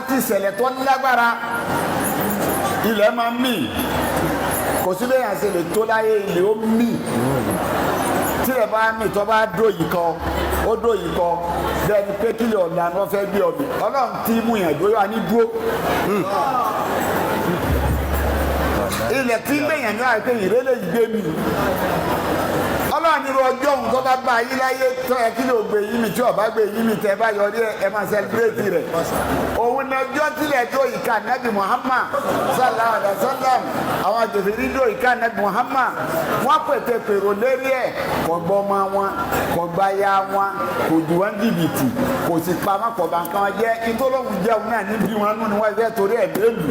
Àti ìṣẹ̀lẹ̀ tó lágbára, ilẹ̀ máa ń mì. Kò sí bẹ́ẹ̀ yàn ṣe lè tó láyé, ilẹ̀ ó mì. Tílẹ̀ bá mì, tó bá dó yìí kọ, ó dó yìí kọ, bẹ́ẹ̀ ni pé kílẹ̀ ọ̀la ni wọ́n fẹ́ gbé ọ̀mì. Ọlọ́run tí mú yàn dúró wà ní dúró. Ilẹ̀ tí gbẹ̀yàn ní àìpé ìrẹ́lẹ̀ gbé mi. Ọlọ́run ní ọjọ́ òun tó bá bá yín láyé, tó yẹ kí ló gbé yín mi, tí ọba gbé yín mi, tẹ́ bá yọrí ẹ, ẹ máa celebrate rẹ̀. Òun ní ọjọ́ tilẹ̀ tó ìka Nabi Muhammad sallallahu alayhi wa sallam. Àwọn àjòfin tó ìka Nabi Muhammad, wọ́n pètè pèrò lérí ẹ̀, kò gbọ́ ọmọ wọn, kò gba ya wọn, kò jù wọn jìbìtì, kò sì pamọ́, kò bá nǹkan jẹ́. Ìtọ́lọ́hún jẹun náà níbi wọn nù ni wọ́n fẹ́ torí ẹ̀ lélù.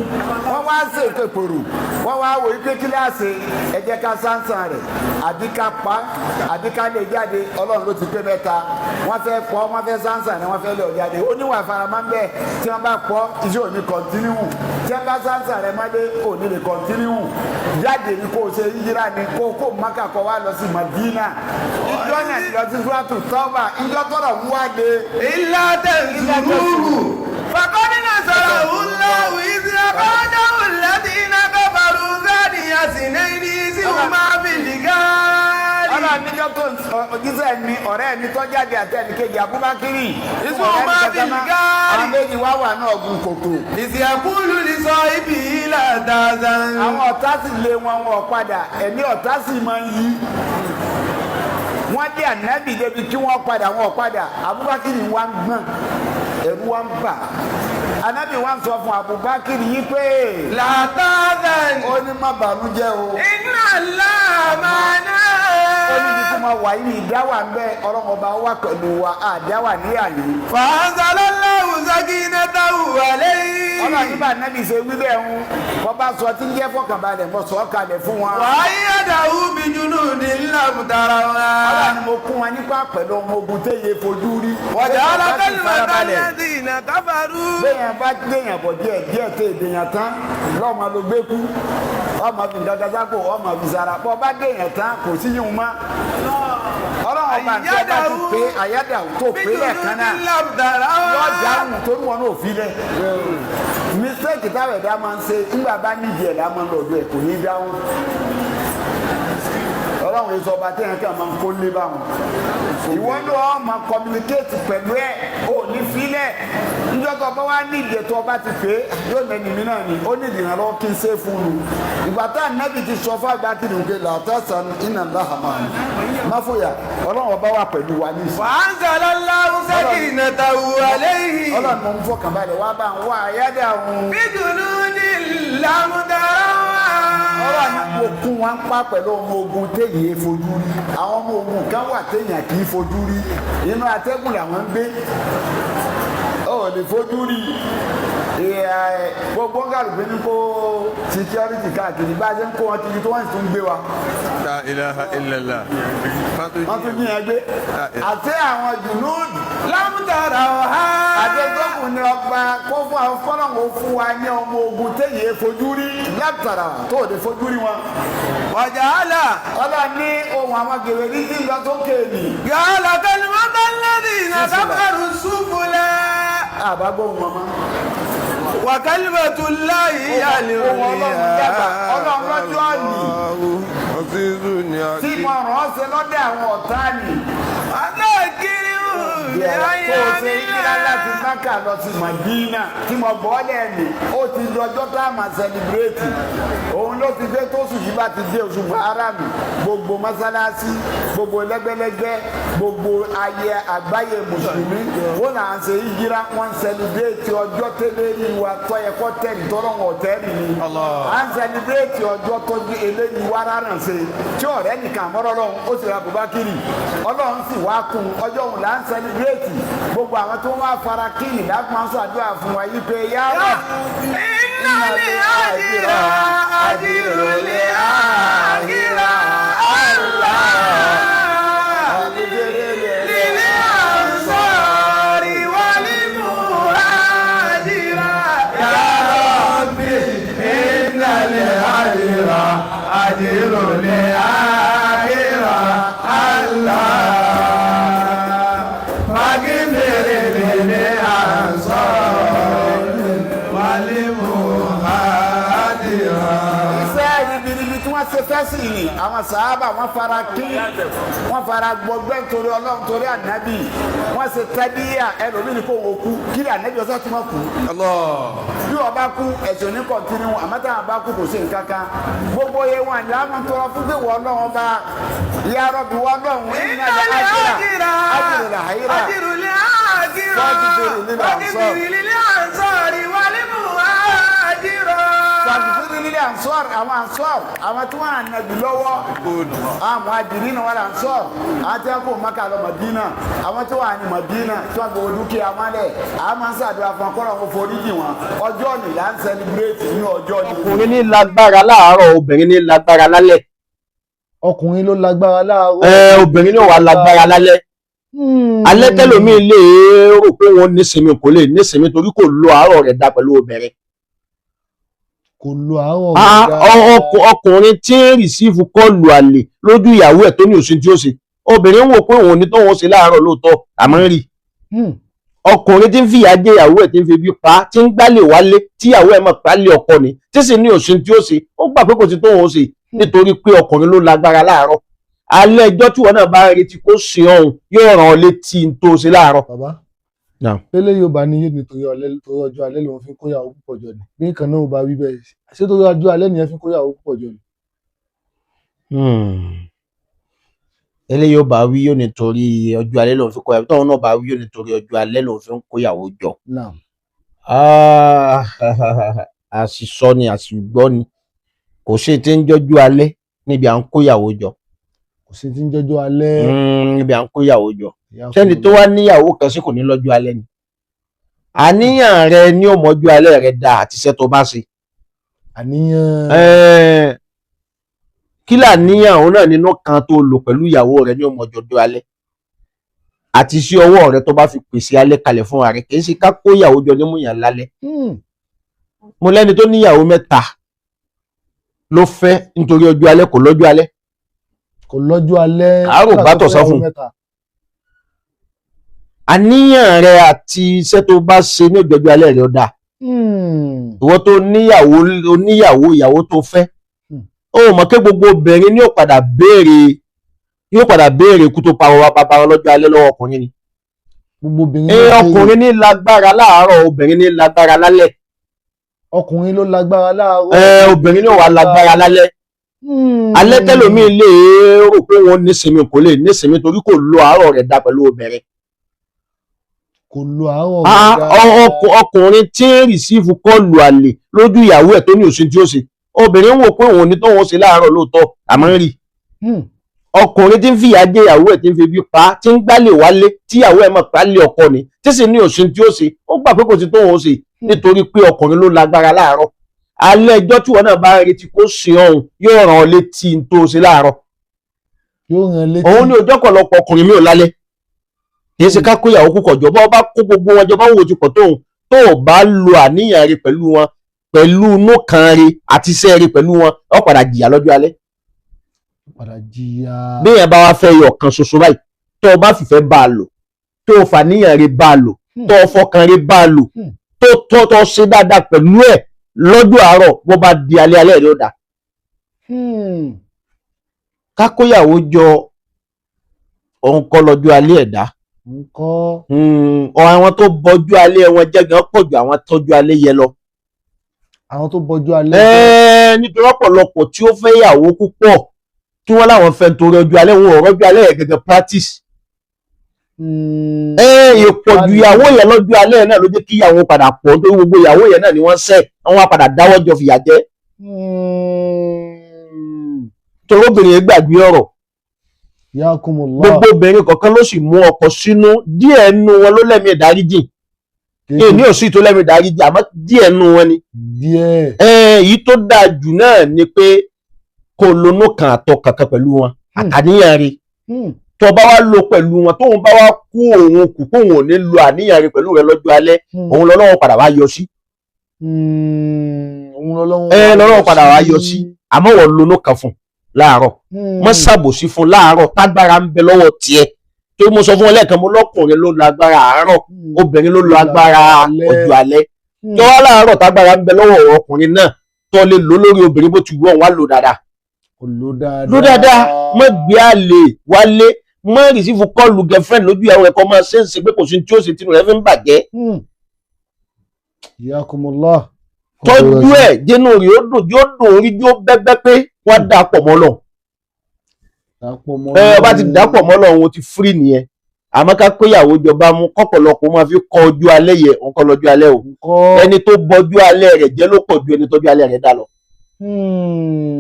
Wọ́n wá ṣètò pèrò, wọ́n wá wò wípé kíláàsì, ẹ jẹ́ ká sáǹsàn rẹ̀, àbí ká pa, àbí ká lè jáde. Ọlọ́run ló ti pé mẹ́ta. Wọ́n fẹ́ pọ́, wọ́n fẹ́ sáǹsàn ni, wọ́n fẹ́ lè jáde. Ó níwà faramá ń bẹ̀. Tí wọ́n bá pọ́, iṣẹ́ ò ní continue. Tí wọ́n bá sáǹsàn rẹ̀ mọ́lé, ò ní lè continue. Jáde ní kó o ṣe yíra ni kó o kó Mákà, kó wá lọ sí Madina. Ìjọ náà lọ sí Suratu Tawba, ìjọ tọrọ ń wá de. إلا تنصروه فقد نصره الله إذ أخرجه الذين كفروا ثاني اثنين إذ هما في الغار. Ọlọ́run níjọ́ tó òjíṣẹ́ mi, ọ̀rẹ́ mi tó jáde àti ẹnìkejì Abubakiri. Ìsúnmọ́ Ọ̀rẹ́ mi kankan mọ́. bìlgáàrì. Àwọn méjì wá wà náà gun kòtò. إذ يقول لصاحبه لا تحزن. Àwọn ọ̀tá sì lé wọn, wọn padà. Ẹ̀mí ọ̀tá sì máa ń yí. Wọ́n dé ànábì débi kí wọ́n padà, wọn padà. Abubakar wa ń gbọ̀n, ẹ̀rù wa ń bà. Ànábì wa ń sọ fún Abubakar yìí pé لا تحزن. Ó ní má bànújẹ́ o. إن الله معنا. Ó ní ibi tí mo wà yìí, ìdáwà ń bẹ, Ọlọ́run ọba wà pẹ̀lú wa, àdáwà níyà yìí. فأنزل الله سكينته عليه. Ọlọ́run nígbà ànábì ṣe wí bẹ́ẹ̀ ń wọ́n bá sọ tí ń jẹ́ fọkànbalẹ̀, mọ́ sọ ọ́ kalẹ̀ fún wọn. وأيده بجنود لم تروها. Ọlọ́run ni mo kún wọn nípa pẹ̀lú ọmọ ogun téye fojú rí. وجعل Bẹ́ẹ̀ bá ti كلمة farabalẹ̀. الذين كفروا. Bẹ́ẹ̀ bá déyàn bọ̀ díẹ̀ díẹ̀ tẹ ìdèyàn tán, lọ́mọ ló gbé kú, ọmọ fi nǹkan sápò, ọmọ fi sara bọ́ bá déyàn tán, kò sí yín mọ́. Ọlọ́run ọba àti ọba ti pé àyádà tó pé lẹ́ẹ̀kan بجنود náà لم تروها. yọ dáhùn torí wọn náà fi lẹ̀. Mistake táwọn ẹ̀dá máa ń ṣe, ńgbà bá nídìí ẹ̀dá máa ń lọ ọdún ẹ̀, kò ní dáhùn. Ọlọ́run yìí sọ ọba téèyàn kàn máa ń kó lé báwọn. Ìwọ ló ọ máa communicate pẹ̀lú ẹ̀, ò ní filẹ̀. Níjọ́ tó ọba wá nídìí tó ọba ti pé, yóò mẹ́ni mi náà ni ó nídìí ìrànlọ́wọ́ kí n ṣe fún un. Ìgbà tá ànábì ti sọ fún àgbà kiri nǹkan làtàsán iná ńlá hàmà má fòyà, Ọlọ́run ọba wà pẹ̀lú wa ní ìsìn. وأنزل الله سكينته عليه. Ọlọ́run mọ̀ ń fọkàn balẹ̀ wá bá ń wá àyádà òun. بجنود لم تروها. Ọlọ́run ní mo kún wa ń pa pẹ̀lú ọmọ ogun téèyàn fojú rí. Àwọn ọmọ ogun kan wà téèyàn kì í fojú rí, inú atẹ́gùn làwọn ń gbé, ó lè fojú rí. Ìyá ẹ, gbogbo ń kàlùkù ní kó security káàkiri, bá a ṣe ń kó wọn kiri tó, wọ́n sì tún gbé wa. La ilaha illallah. Wọ́n tún yíyan gbé àti àwọn جنود لم تروها. Àdégbòkun ni ọba kó fún àwọn fọlọ́wọ́ fún wa ní ọmọ ogun téèyàn fojú rí látara tó lè fojú rí wọn. وجعل Ọlọ́run ní ohun àwọn gèrè ní tí lọ sókè nì. جعل كلمة الذين كفروا السفلى. Àbágbó wọn mọ́. وكلمة الله هي Ohun Ọlọ́run dàgbà. Ọlọ́run lọ́jọ́ àní tí mo ràn ọ́ ṣe lọ́dẹ̀ àwọn ọ̀tá nì. وذكرهم Tó o ṣe بأيام yíra láti الله. Mákà lọ sí Màdínà tí mo bọ́ lẹ́ẹ̀ni, ó ti dọjọ́ tá a máa celebrate. Òun ló ti dé tóṣù yìí bá ti dé, oṣù Muharram, gbogbo mọ́sálásí, gbogbo lẹ́gbẹ́lẹ́gbẹ́, gbogbo ayé àgbáyé mùsùlùmí wọ́n là ń ṣe yíra, wọ́n ń celebrate ọjọ́ tẹ́lẹ̀ rí wa tọ́yẹ kọ́ tẹ́lẹ̀ tọ́lọ́wọ̀n tẹ́lẹ̀ ni. À ń celebrate ọjọ́ tọ́jú eléyìí wá rárá ṣe tí ọ̀rẹ́ nìkan àmọ́rọ́ lọ́hùn, ó sì ra Abubakar, Ọlọ́run sì wá kún ọjọ́ òun là ń celebrate. Gbogbo àwọn tó wá fara kíni láti máa ń sọ àdúrà fún wa yí pé yára. إن الأجر أجر الآخرة الله للأنصار والمهاجر. يا ربي إن الأجر أجر الآخرة الله فاغفر للأنصار. wọ́n ṣe fẹ́sì ni àwọn sàábà wọ́n fara kí wọ́n fara gbọgbẹ́ nítorí Ọlọ́run torí ànábì wọ́n ṣe tẹ́bíyà ẹlòmíì ní kò wọ́n kú kí ni ànábì ọ̀sán tí wọ́n kú. Bí wọ́n bá kú ẹ̀sùn ní kọ̀ntínú àmọ́ táwọn bá kú kò sí nǹkan kan gbogbo yẹn wọn àná àwọn tọrọ fún pé wọ́n lọ́wọ́ bá ya Rabbi wọ́n lọ́wọ́ Innal ajra ajrul akhirah faghfir lil ansari wal muhajira. Faghfir lil ansar, àwọn ansar àwọn tí wọ́n ànàbì lọ́wọ́, àwọn muhajirin wal ansar, àwọn tí wọ́n kó Mákà lọ Mádínà, àwọn tí wọ́n àní Mádínà tí wọ́n gbogbo dúkìá wọn lẹ̀, àwọn máa ń ṣàdúrà fún ọkọ̀rọ̀ wọn foríjì wọn. Ọjọ́ ni là ń celebrate ní ọjọ́ ni. Ọkùnrin ní lágbára láàárọ̀, obìnrin ní lágbára lálẹ́. Ọkùnrin ló lágbára láàárọ̀. Obìnrin ní wà lágbára lálẹ́. Alẹ́ tẹ́lòmíì lè rò pé wọ́n nísinmi, kò lè nísinmi torí kò lo àárọ̀ rẹ̀ dá pẹ̀lú obìnrin. Kò lo àárọ̀ rẹ̀ dá. Ọkùnrin tí ń rìsífù kọ́ọ̀lù àlè lójú ìyàwó ẹ̀ tó ní òsín tí ó ṣe, obìnrin ń wò pé òun ní tóun ṣe láàárọ̀ lóòótọ́ àmọ́ ń rí. Ọkùnrin tí ń fìyà jẹ ìyàwó ẹ̀ tí ń fi bí pa, tí ń gbálè wálé tíyàwó ẹ̀ mọ̀ pálí ọkọ ni, tí sì ní òsín tí ó ṣe, ó gbà pé kò sí tóun ṣe nítorí pé ọkùnrin ló lágbára láàárọ̀. Alẹ́ ẹjọ́ tí wọn náà bá retí kó sin ọ̀hún yóò ràn ọ́ létí tó ṣe láàárọ̀. Bàbá pélé yóò bá ní yé nítorí ọjọ́ alẹ́ lòun fi ń kóyàwó púpọ̀ jọ ni, bí nǹkan náà ò bá wí bẹ́ẹ̀, ṣé torí ọjọ́ alẹ́ nìyẹn fi ń kóyàwó púpọ̀ jọ ni. Eléyìí ó bá wí yóò nítorí ọjọ́ alẹ́ lòun fi kóyàwó, tóun náà bá wí yóò nítorí ọjọ́ alẹ́ lòun fi ń kóyàwó jọ. Àṣìsọ ni àṣìgbọ́ ni, kò sí ti ń jọjú alẹ́ níbi à ń kóyàwó jọ. Kò sí ti ń jọjú alẹ́ níbi à ń kóyàwó jọ. Sẹ́ni tó wá níyàwó kan sí kò ní lọ́jọ́ alẹ́ ni. Àníyàn rẹ ní ó mọ́jú alẹ́ rẹ da àti iṣẹ́ tó bá ṣe. Àníyàn. Kí làníyàn òun náà nínú kan tó lò pẹ̀lú ìyàwó rẹ ní ó mọ́jọ́jọ́ alẹ́. Àti sí ọwọ́ rẹ tó bá fi pèsè alẹ́ kalẹ̀ fún ara rẹ, kì í ṣe ká kóyàwó jọ nímúyàn lálẹ́. Mo lẹ́ni tó níyàwó mẹ́ta ló fẹ́ nítorí ọjọ́ alẹ́, kò lọ́jọ́ alẹ́. Kò lọ́jọ́ alẹ́. Àárò bá tọ̀sán fún un. Àníyàn rẹ àti iṣẹ́ tó bá ṣe ní ọjọ́ alẹ́ rẹ ó dáa. Ìwọ tó níyàwó oníyàwó ìyàwó tó fẹ́, ó mọ̀ pé gbogbo obìnrin ni yóò padà béèrè, yóò padà béèrè ikú tó pa wọn bàbá wọn lọ́jọ́ alẹ́ lọ́wọ́ ọkùnrin ni. Gbogbo obìnrin. Ọkùnrin ní lágbára láàárọ̀, obìnrin ní lágbára lálẹ́. Ọkùnrin ló lágbára láàárọ̀. Obìnrin ní wà lágbára lálẹ́. Alẹ́ tẹ́lòmíì lè rò pé wọ́n nísinmi, kò lè nísinmi torí kò lo àárọ̀ rẹ̀ dá pẹ̀lú obìnrin. Kò lo àárọ̀ rẹ̀ dá. Ọkùnrin tí ń rìsífù kọ́ọ̀lù àlè lójú ìyàwó ẹ̀ tó ní òsín tí ó ṣe, obìnrin ń wò pé òun ní tóun ṣe láàárọ̀ lóòótọ́ àmọ́ ń rí. Ọkùnrin tí ń fìyà jẹ ìyàwó ẹ̀ tí ń fi bí pa, tí ń gbálè wálé tíyàwó ẹ̀ mọ̀ pálí ọkọ ni, tí sì ní òsín tí ó ṣe, ó gbà pé kò sí tóun ṣe nítorí pé ọkùnrin ló lágbára láàárọ̀. Alẹ́ ẹjọ́ tí wọn náà bá retí kó sin ọ̀hún yóò ràn ọ́ létí tó ṣe láàárọ̀. Yóò ràn létí. Òun ní ọjọ́ ọ̀pọ̀lọpọ̀ ọkùnrin mi ò lálẹ́. Kì í ṣe ká kó ìyàwó púpọ̀ jọ, bá kó gbogbo wọn jọ bá wò ti pọ̀ tóun tó o bá lo àníyàn rẹ pẹ̀lú wọn, pẹ̀lú inú kan rẹ àti iṣẹ́ rẹ pẹ̀lú wọn, ó padà jìyà lọ́jọ́ alẹ́. Padà jìyà. Bí èèyàn bá wá fẹ́ yọ ọ̀kan ṣoṣo báyìí, tó o bá fìfẹ́ bá a lò, tó o fàníyàn rẹ bá a lò, tó o fọkàn rẹ bá a lò, tó tó ṣe dáadáa pẹ̀lú ẹ̀ lọ́jọ́ àárọ̀, bó bá di alẹ́ alẹ́ rẹ̀ ó dà. Kákóyàwó jọ òun kọ́ lọ́jọ́ alẹ́ ẹ̀dá. Àwọn tó bọjú alẹ́ wọn jẹ́ gan pọ̀ ju àwọn tọ́jú alẹ́ yẹ lọ. Àwọn tó bọjú alẹ́. Nítorí ọ̀pọ̀lọpọ̀ tí ó fẹ́ yàwó púpọ̀ tí wọ́n láwọn fẹ́ nítorí ọjọ́ alẹ́ wọn ò rọ́jọ́ alẹ́ yẹn gẹ́gẹ́ practice. Ìpọ̀jù ìyàwó yẹn lọ́jọ́ alẹ́ náà ló jẹ́ kí ìyàwó padà pọ̀, nítorí gbogbo ìyàwó yẹn náà ni wọ́n ṣẹ̀, wọ́n wá padà dáwọ́ jọ fìyà jẹ. Torí obìnrin yẹn gbàgbé ọ̀rọ̀. Gbogbo obìnrin kọ̀ọ̀kan ló sì mú ọkọ sínú, díẹ̀ nú wọn ló lẹ́mìí ìdáríjì. Ní òsì tó lẹ́mìí ìdáríjì, àmọ́ díẹ̀ nú wọn ni. Èyí tó dáa jù náà ni pé kó lonú kan àtọ kankan pẹ̀lú wọn, àtàníyàn rẹ̀. Tó bá wá lò pẹ̀lú wọn, tóun bá wá kú òun kù kóun ò ní lo àníyàn rẹ̀ pẹ̀lú rẹ̀ lọ́jọ́ alẹ́, òun lọ́lọ́wọ́ padà wá yọ sí. Òun lọ́lọ́wọ́ padà wá yọ sí. Àmọ́ wọ́n lonú kan fún láàárọ̀, mọ́ ṣàbòsí fún láàárọ̀, tágbára ń bẹ lọ́wọ́ tiẹ̀. Tó mo sọ fún ọ lẹ́ẹ̀kan, mo lọ́kùnrin ló lágbára àárọ̀, obìnrin ló lágbára ọjọ́ alẹ́. Tó wá láàárọ̀ tágbára ń bẹ lọ́wọ́ ọkùnrin náà, tó lè lò lórí obìnrin bó ti wù ọ́n wá lò dáadáa. Kò ló dáadáa. Ló dáadáa, má gbé àlè wálé, má receive call girlfriend lójú ìyàwó rẹ̀, kọ́ máa ṣe ń ṣe pé kò sí tí ó ṣe tinú rẹ̀ fi ń bàjẹ́. Yakumullah. Tọ́jú ẹ̀, jẹ́nu rẹ̀ ó dùn, yóò dùn orí, yóò bẹ́gbẹ́ pé wọ́n dà pọ̀ mọ́ lọ. Dàpọ̀ mọ́. Ẹ ọba ti dàpọ̀ mọ́ lọ, òun ti free nìyẹn. Àmọ́ ká péyàwó jọba mú kọ́pọ̀lọpọ̀ máa fi kọ ojú alẹ́ yẹ, òun kọ́ lọ́jọ́ alẹ́ o. Nǹkan. Ẹni tó bọjú alẹ́ rẹ̀ jẹ́ ló pọ̀ ju ẹni tọ́jú alẹ́ rẹ̀ dá lọ.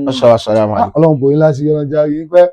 Assalamu alaikum. Ọlọ́run bòyí láti yọ̀nà járe pẹ́.